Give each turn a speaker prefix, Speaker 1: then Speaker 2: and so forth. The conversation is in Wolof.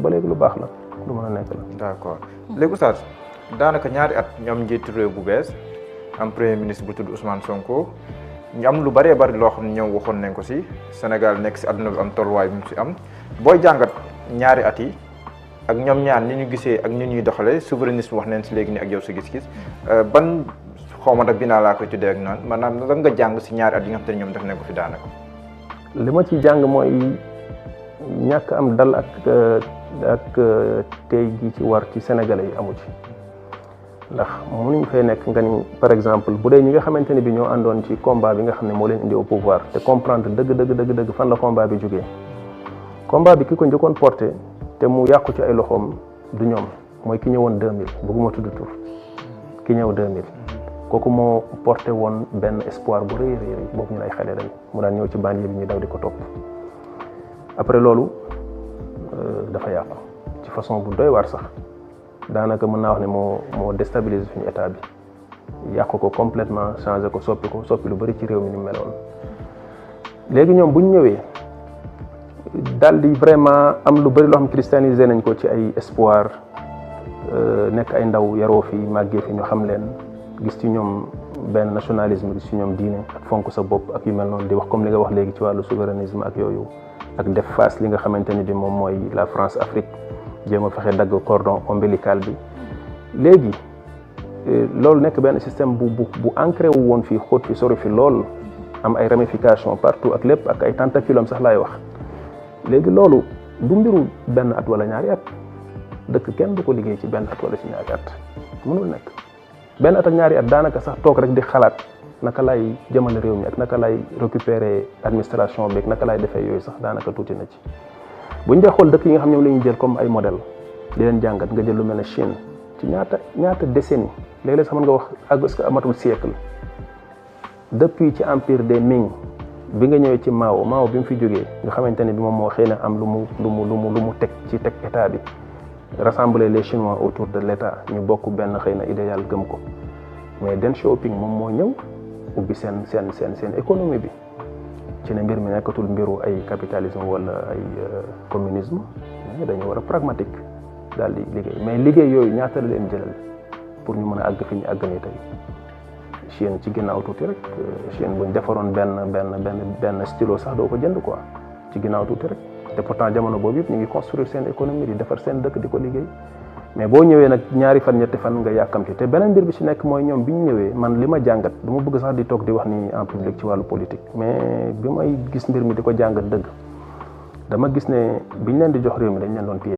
Speaker 1: ba léegi lu baax la lu mën a nekk la.
Speaker 2: d'accord léegi oustaz daanaka ñaari at ñu am njiitu réew bu bees am premier ministre bu tudd Ousmane Sonko ñu am lu bëree bëri loo xam ne ñoom waxoon nañ ko si Sénégal nekk si àdduna bi am tolluwaay bi mu si am booy jàngat ñaari at yi ak ñoom ñaar ni ñu gisee ak ni ñuy doxalee souverainiste wax neen si léegi ni ak yow sa gis-gis ban xawma nag binaa laa koy tuddee ak noonu maanaam lan nga jàng si ñaari at yi nga xam te ne ñoom def nañ ko fi daanaka.
Speaker 1: li ma ci jàng mooy ñàkk am dal ak tey gi ci war ci sénégalais yi amu ci ndax mënuñ fay nekk nga ni par exemple bu dee ñi nga xamante ne bi ñoo àndoon ci combat bi nga xam ne moo leen indi au pouvoir te comprendre dëgg fan la combat bi jógee combat bi ki ko njëkkoon porté te mu yàqu ci ay loxoom du ñoom mooy ki ñëwoon 2000 bëgguma tudd tur ki ñëw 2000 kooku moo porté woon benn espoir bu rëy boobu ñu lay xale lañ mu daan ñëw ci banlieue bi ñuy daw di ko topp après loolu dafa yàqu ci façon bu doy waar sax daanaka mën naa wax ne moo déstabiliser suñu état bi yàqu ko complètement changé ko soppi lu bëri ci réew mi ni mu meloon léegi ñoom bu ñu ñëwee daal di vraiment am lu bëri loo xam christianisé nañ ko ci ay espoir nekk ay ndaw yaroo fi màggee fi ñu xam leen gis ci ñoom benn nationalisme gis ci ñoom diine ak fonk sa bopp ak yu mel noonu di wax comme li nga wax léegi ci wàllu souverainisme ak yooyu ak def face li nga xamante ni bi moom mooy la France Afrique jéem a fexe dagg cordon ombilical bi léegi loolu nekk benn système bu ancré wu woon fii xóot fi sori fi lool am ay ramification partout ak lépp ak ay tentaculum sax laay wax léegi loolu du mbiru benn at wala ñaari at dëkk kenn du ko liggéey ci benn at wala ci ñaari at mënul nekk benn at ak ñaari at daanaka sax toog rek di xalaat naka lay jëmale réew mi ak naka lay récupérer administration bi ak naka lay defee yooyu sax daanaka tuuti na ci buñ dee xool dëkk yi nga xam ñoom la ñuy jël comme ay modèle di leen jàngat nga jël lu mel ne Chine ci ñaata décennie léeg-léeg sax mën nga wax est-ce que amatul siècle depuis ci empire des Ming bi nga ñëwee ci Mao bi mu fi jógee nga xamante ne bi moom moo xëy na am lu mu teg état bi rassembler les Chinois autour de l'état ñu bokk benn xëy na idéal gëm ko mais Deng Xiaoping moom moo ñëw ubbi seen économie bi ci ne mbir mi nekkatul mbiru ay capitalisme wala ay communisme mais dañu war a pragmatique daal di liggéey mais liggéey yooyu ñaata la leen jëlal pour ñu mën a àgg fi ñu àgg nii tey Chine ci ginnaaw tuuti rek Chine buñ defaroon benn stylo sax doo ko jënd quoi ci ginnaaw tuuti rek te pourtant jamono boobu yëpp ñu ngi construire seen économie di defar seen dëkk di ko liggéey mais boo ñëwee nag ñaari fan ñetti fan nga yàkkamti te beneen mbir bi ci nekk mooy ñoom bi ñu ñëwee man li ma jàngat du ma bëgg sax di toog di wax ni en public ci wàllu politique mais bi may gis mbir mi di ko jàngat dëgg dama gis ne biñ leen di jox réew mi dañ leen doon pied